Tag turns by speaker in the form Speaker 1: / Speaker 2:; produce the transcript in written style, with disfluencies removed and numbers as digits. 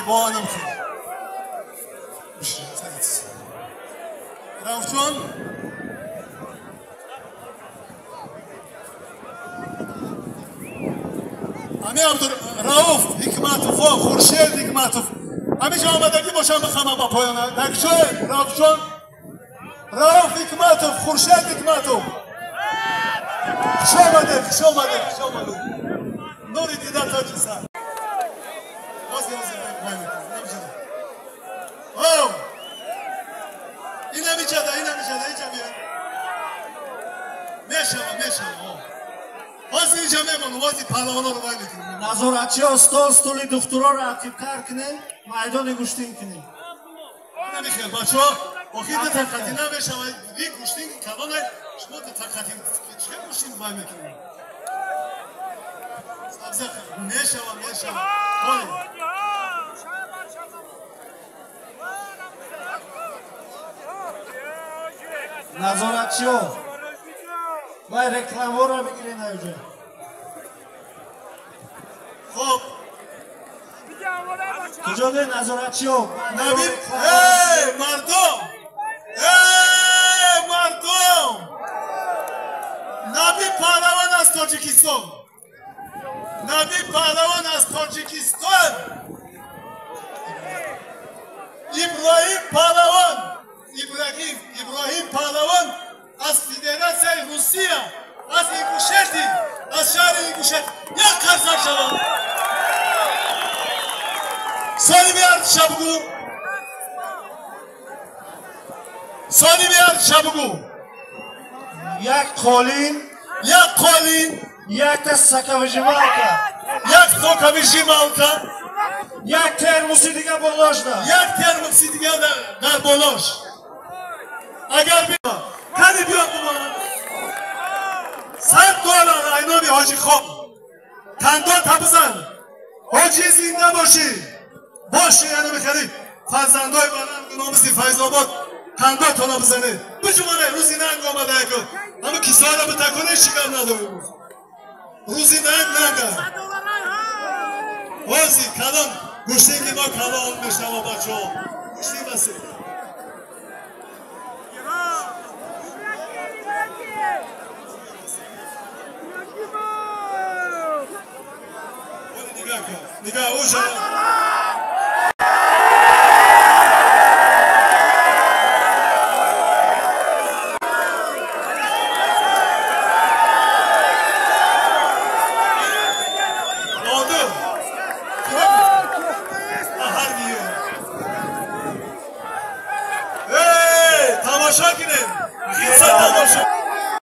Speaker 1: Бо анам Равшон ами Абдурауф Ҳикматов, Хуршед Ҳикматов, ҳамиша омадагӣ бошам, бихама ба поёна. Дакшой Равшон, Рауф Ҳикматов, Хуршед Ҳикматов, хуш омадед, хуш омадед, хуш омадед. Нури дида тоҷиса. Ина мичада, ина мичада, инҷа биё. Мешава, мешава. Ҳозир инҷа мемонам, ҳозир паҳлавоноро вай мекунем.
Speaker 2: Назоратчиҳо стол, стули духтуроро ақибтар кунем, майдони гӯштин кунем.
Speaker 1: Намихел, бачаҳо, охир дутақати намешава. И гӯштин калона, шумо дутақати чӣ гӯштин вай мекунем? Сабза мешава, мешава. Ҳоли.
Speaker 2: Назоратчиҳо, вай рекламаро бигирен аҷа.
Speaker 1: Хоб.
Speaker 2: Куҷо де назоратчиҳо?
Speaker 1: Набид, эй, мардум! Эй, мардум! Наби паҳлавон аз Тоҷикистон. Наби паҳлавон аз Тоҷикистон. Иброҳим паҳлавон, Ибраҳим, Иброҳим паҳлавон аз Федератсияи Русия, аз Ингушетӣ, аз шаҳри Ингушет. Як қарсак шавад. Соҳиби артиша бугӯ. Соҳиби артиша бугӯ.
Speaker 2: Як қолин,
Speaker 1: як қолин,
Speaker 2: якта соковыжималка,
Speaker 1: як соковыжималка,
Speaker 2: як термоси дига болошда.
Speaker 1: Як термоси дига дар болош. Агар биё, кани биё бумонад. 100 доллар айноми ҳоҷи хоб. Тандо бизан. Ҳоҷи, зинда бошӣ. Бошӣ, яъне бихарӣ. Фарзандои баланд номиси Файзобод тандотона бизанед. Биҷумоне, рӯзи нанг омада яко. Ҳама кисоро битаконе, шикам надорем. Рӯзи нанг нанга. Ҳози калон гӯштинги мо калон мешава, бачаҳо. Гӯштин басе. Нигоҳ кун. Нигоҳ, ӯ Oldu. Ҳар Эй, тамошо кунед. Хиса тамошо.